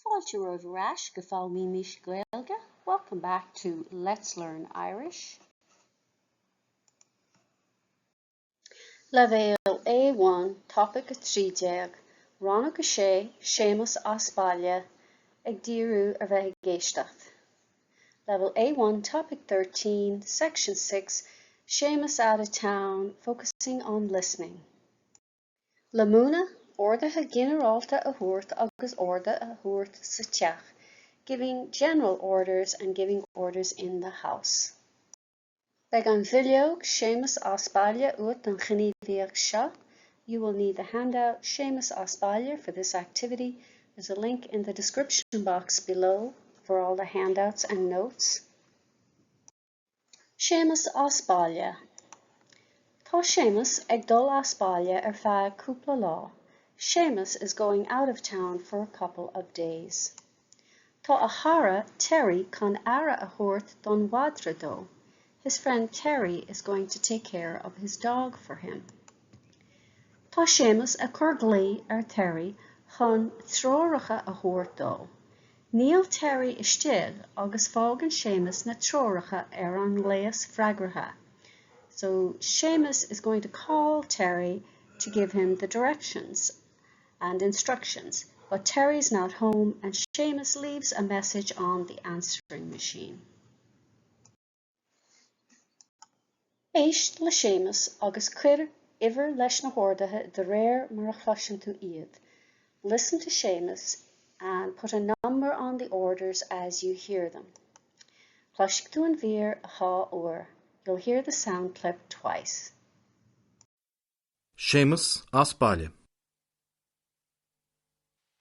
Fáilte romhaibh ar ais go Foghlaimímis Gaeilge, welcome back to Let's Learn Irish. Leibhéal A1, Topaic 13, Rannóg 6, Séamus as Baile, ag díriú ar bheith ag éisteacht. Level A1, Topic 13, Section 6, Séamus out of town, focusing on listening. Le múineadh, orduithe ginearálta a thabhairt agus orduithe a thabhairt sa teach, giving general orders and giving orders in the house. Beidh an bhileog Séamus as Baile uait don ghníomhaíocht seo. You will need the handout Séamus as Baile for this activity. There's a link in the description box below for all the handouts and notes. Séamus as baile. Tá Séamus ag dul as baile ar feadh cúpla lá. Séamus is going out of town for a couple of days. Tá a chara Terry chun aire a thabhairt don mhadra dó. His friend Terry is going to take care of his dog for him. Tá Séamus ag cur glao ar Terry chun treoracha a thabhairt dó. Níl Terry istigh agus fágann Séamus na treoracha ar an ngléas freagartha. So Séamus is going to call Terry to give him the directions and instructions, but Terry's not home and Séamus leaves a message on the answering machine. Éist le Séamus agus cuir uimhir leis na horduithe de réir mar a chloiseann tú iad. Listen to Séamus and put a number on the orders as you hear them. Cloisfidh tú an mhír dhá uair. You'll hear the sound clip twice. Séamus as baile.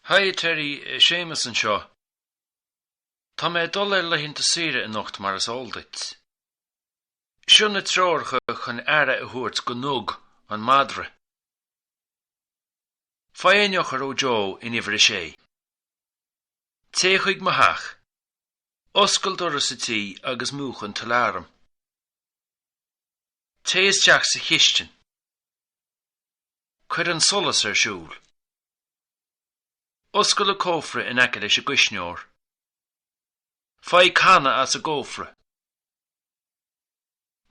Hi Terry, Séamus anseo. Tá mé ag dul ar laethanta saoire anocht mar is eol duit. Seo na treoracha chun aire a thabhairt do Nug, an madra. Faigh an eochair ó Joe in uimhir a sé. Téigh chuig mo theach. Oscail doras an tí agus múch an t-aláram. Téigh isteach sa chistin. Cuir an solas ar siúl. Oscail an cófra in aice leis an gcuisneoir. Faigh canna as an gcófra.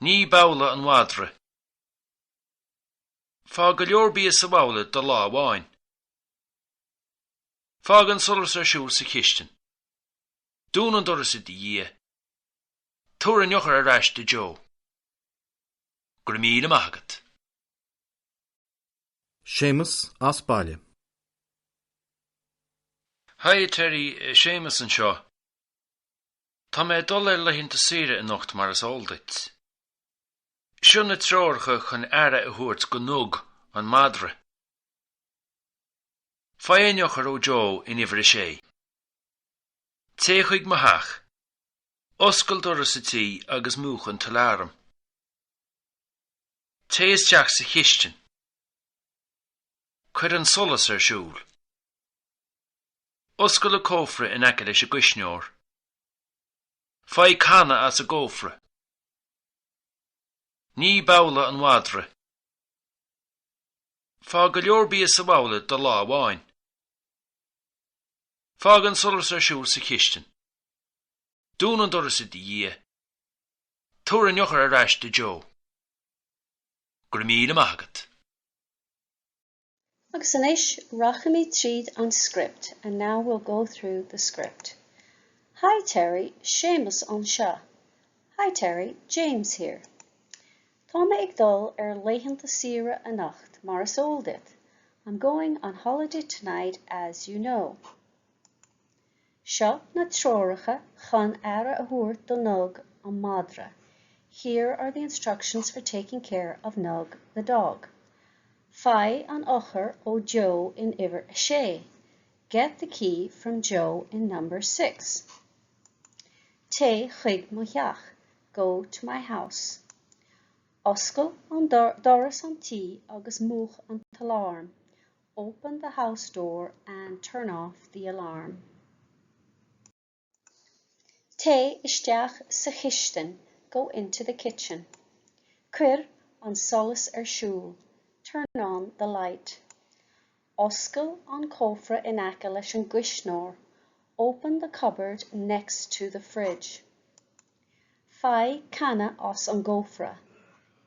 Nigh babhla an mhadra. Fág go leor bia sa bhabhla do lá amháin. Fág an solas ar siúl sa chistin. Dún an doras i do dhiaidh. Tabhair an eochair ar ais do Joe. Go raibh míle maith agat. Séamus as baile. Hi Terry, Séamus anseo. Tá mé ag dul ar laethanta saoire anocht mar is eol duit. Seo na treoracha chun aire a thabhairt do Nug, an madra. Faigh an eochair ó Joe in uimhir a sé. Téigh chuig mo theach. Oscail doras an tí agus múch an t-aláram. Téigh isteach sa chistin. Cuir an solas ar siúl. Oscail an cófra in aice leis an gcuisneoir. Faigh canna as an gcófra. Nigh babhla an mhadra. Fág go leor bia sa bhabhla do lá amháin. Fág an solas ar siúl sa chistin. Dún an doras i do dhiaidh. Tabhair an eochair ar ais do Joe. Go raibh míle maith agat. Agus anois rachaimid tríd an script and now we'll go through the script. Hi Terry, Séamus anseo. Hi Terry, James here. Tá mé ag dul ar laethanta saoire anocht, mar is eol duit. I'm going on holiday tonight as you know. Seo na treoracha chun aire a thabhairt do Nug an madra. Here are the instructions for taking care of Nug the dog. Faigh an eochair ó Joe in uimhir a sé. Get the key from Joe in number 6. Téigh chuig mo theach. Go to my house. Oscail an doras an tí agus múch an t-aláram. Open the house door and turn off the alarm. Téigh isteach sa chistin. Go into the kitchen. Cuir an solas ar siúl. Turn on the light. Oscail an cófra in aice leis an gcuisneoir. Open the cupboard next to the fridge. Faigh canna as an gcófra.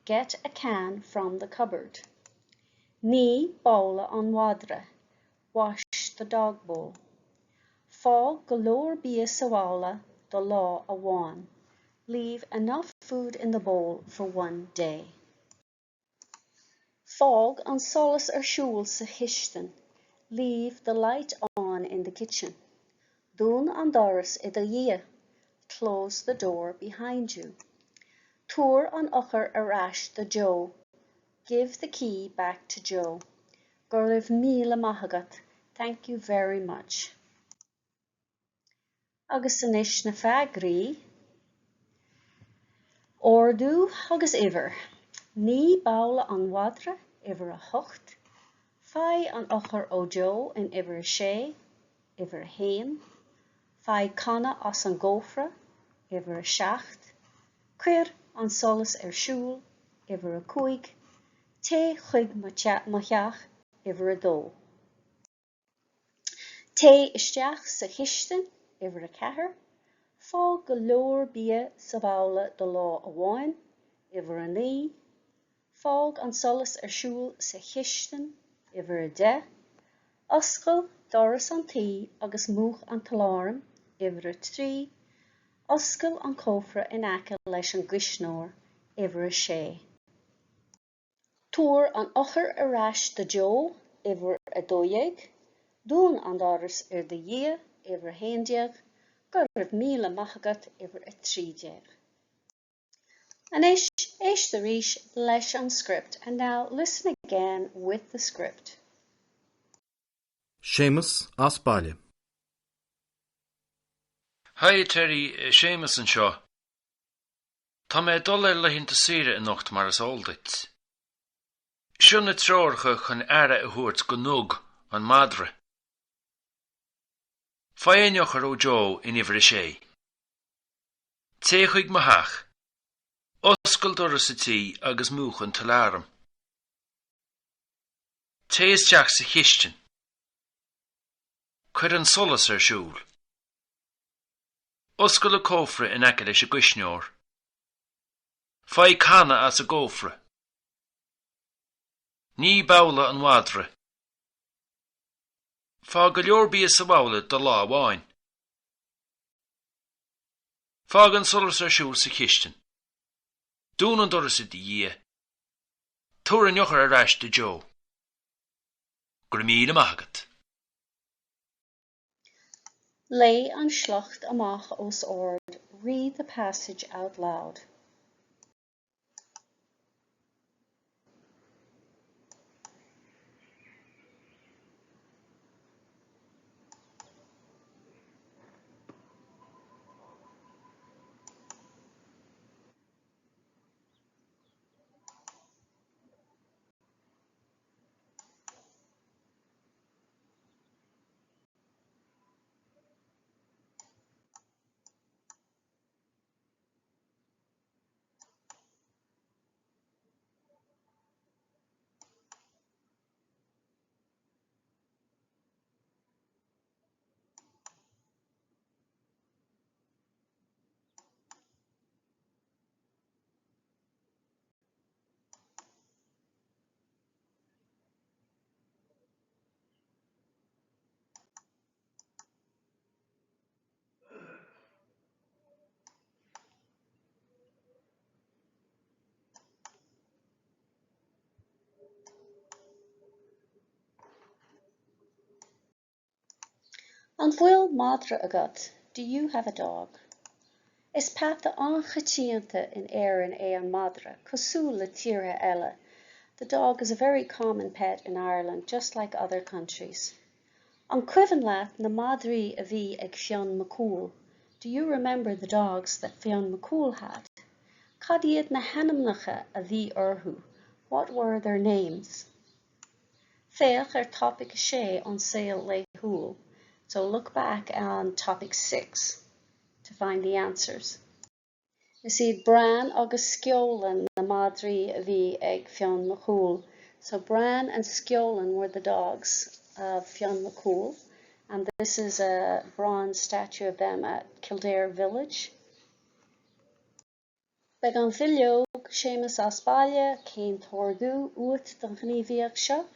Get a can from the cupboard. Nigh babhla an mhadra. Wash the dog bowl. Fág go leor bia sa bhabhla do lá amháin. Leave enough food in the bowl for one day. Fág an solas ar siúl sa chistin. Leave the light on in the kitchen. Dún an doras i do dhiaidh. Close the door behind you. Tabhair an eochair ar ais do Joe. Give the key back to Joe. Go raibh míle maith agat. Thank you very much. Agus anois na freagraí. Ordú agus uimhir. Nigh babhla an mhadra, uimhir 8. Faigh an eochair ó Joe in uimhir 6, uimhir 1. Faigh canna as an gcófra, uimhir 7. Cuir an solas ar siúl, uimhir 5. Téigh chuig mo theach, uimhir 2. Téigh isteach sa chistin, uimhir 4. Fág go leor bia sa bhabhla do lá amháin, uimhir 9. Fág an solas ar siúl sa chistin, uimhir 10. Oscail doras an tí agus múch an t-aláram, uimhir 3. Oscail an cófra in aice leis an gcuisneoir, uimhir 6. Tabhair an eochair ar ais do Joe, uimhir 12. Dún an doras i do dhiaidh, uimhir 11. Go raibh míle maith agat, uimhir 13. Anois, éist arís leis an script and now listen again with the script. Séamus as baile. Haigh Terry, Séamus anseo. Tá mé ag dul ar laethanta saoire anocht mar is eol duit. Seo na treoracha chun aire a thabhairt do Nug, an madra. Faigh an eochair ó Joe in uimhir a sé. Téigh chuig mo theach. Oscail doras an tí agus múch an t-aláram. Téigh isteach sa chistin. Cuir an solas ar siúl. Oscail an cófra in aice leis an gcuisneoir. Faigh canna as an gcófra. Nigh babhla an mhadra. Fág go leor bia sa bhabhla do lá amháin. Fág an solas ar siúl sa chistin. Dún an doras i do dhiaidh. Tabhair an eochair ar ais do Joe. Go raibh míle maith agat. Léigh an sliocht amach os ard Read the passage out loud. An bhfuil madra agat? Do you have a dog? Is peata an-choitianta in Éirinn é an madra, cosúil le tíortha eile. The dog is a very common pet in Ireland, just like other countries. An cuimhin leat na madraí a bhí ag Fionn Mac Cumhaill? Do you remember the dogs that Fionn Mac Cumhaill had? Cad iad na hainmneacha a bhí orthu? What were their names? Féach ar Topaic 6 An Saol Laethúil. So look back on topic 6 to find the answers. Is iad Bran agus Sceolann na madraí a bhí ag Fionn Mac Cumhaill. So Bran and Sceolann were the dogs of Fionn Mac Cumhaill. And this is a bronze statue of them at Kildare Village. Beidh an bhileog Séamus as Baile, Cén tOrdú uait don ghníomhaíocht seo?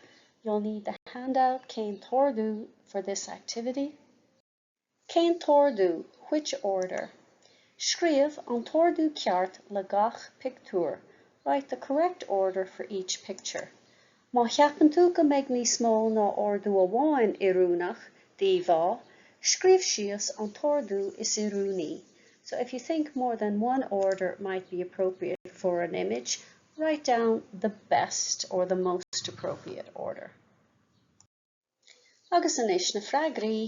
You'll need the handout Cén tOrdú for this activity. Cén tOrdú? Which order? Scríobh an t-ordú ceart le gach pictiúr. Write the correct order for each picture. Má cheapann tú go mbeidh níos mó ná ordú amháin oiriúnach d'íomhá, scríobh síos an t-ordú is oiriúnaí. So if you think more than one order might be appropriate for an image, write down the best or the most appropriate order. Agus anois na freagraí.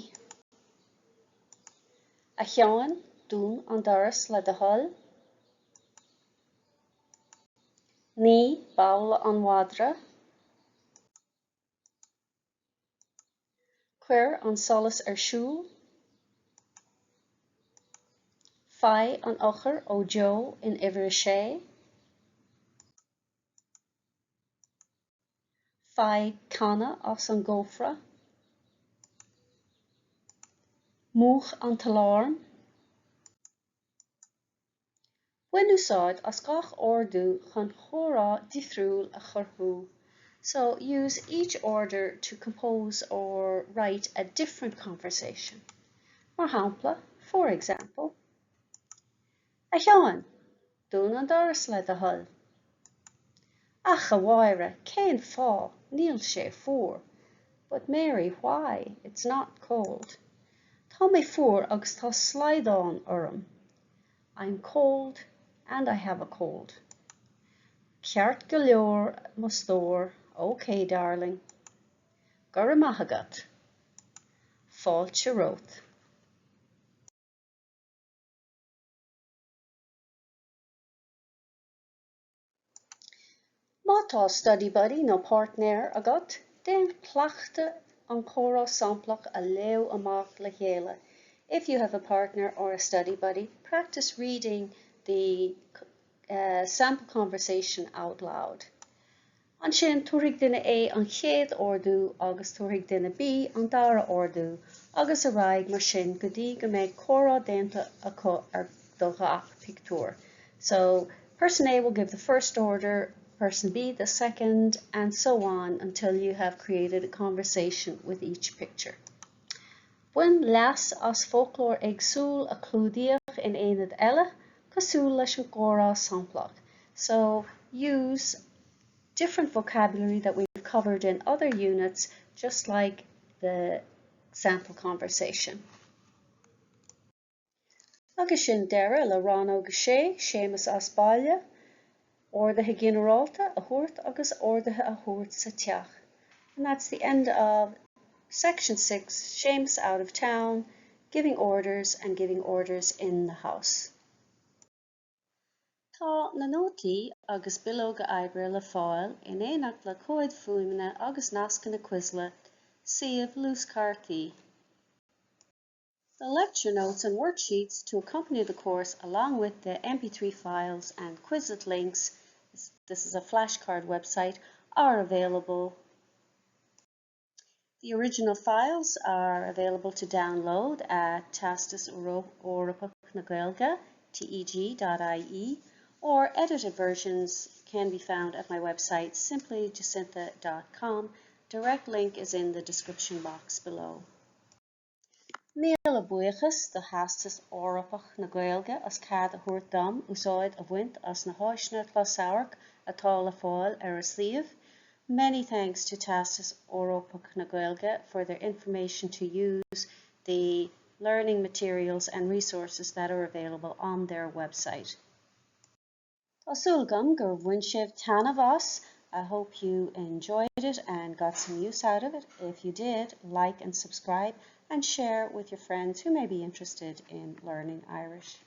A Sheáin, dún an doras le do thoil. Nigh babhla an mhadra. Cuir an solas ar siúl. Faigh an eochair ó Joe in uimhir a sé. Faigh canna as an gcófra. Múch an t-aláram. Bain úsáid as gach ordú chun comhrá difriúil a chruthú. So use each order to compose or write a different conversation. Mar shampla, for example, A Sheáin, Dún an doras le do thoil. Ach, a Mháire, cén fáth? Níl sé fuar. But Mary, why? It's not cold. Tá mé fuar agus tá slaghdán orm. I'm cold and I have a cold. Ceart go leor, mo stór, OK, darling. Go raibh maith agat. Fáilte romhat. Má tá study buddy nó páirtnéir agat, déan cleachtadh an comhrá samplach a léamh amach le chéile. If you have a partner or a study buddy, practice reading the sample conversation out loud. Ansin, tabharfaidh duine A an chéad ordú agus tabharfaidh duine B an dara ordú, agus ar aghaidh mar sin go dtí go mbeidh comhrá déanta acu ar do ghach pictiúr. So, person A will give the first order, person B the second, and so on until you have created a conversation with each picture. Bain leas as foclóir éagsúil a clúdaíodh in aonaid eile, cosúil leis an gcomhrá samplach. So, use different vocabulary that we've covered in other units, just like the sample conversation. Agus sin deireadh le Rannóg 6, Séamus as Baile, Orduithe Ginearálta a thabhairt agus Orduithe a thabhairt sa Teach. And that's the end of Section 6, Séamus Out of Town, Giving Orders and Giving Orders in the House. Tá na nótaí agus bileoga oibre le fáil in éineacht le comhaid fuaime agus nascanna Quizlet, suíomh luaschártaí. The lecture notes and worksheets to accompany the course along with the MP3 files and Quizlet links, this is a flashcard website, are available. The original files are available to download at Teastas Eorpach na Gaeilge, teg.ie, or edited versions can be found at my website simplyjacintha.com. Direct link is in the description box below. Míle buíochas do Theastas Eorpach na Gaeilge as cead a thabhairt dom úsáid a bhaint as na háiseanna closamhairc atá le fáil ar a suíomh. Many thanks to Teastas Eorpach na Gaeilge for their information to use the learning materials and resources that are available on their website. Tá súil agam gur bhain sibh taitneamh as. I hope you enjoyed it and got some use out of it. If you did, like and subscribe and share with your friends who may be interested in learning Irish.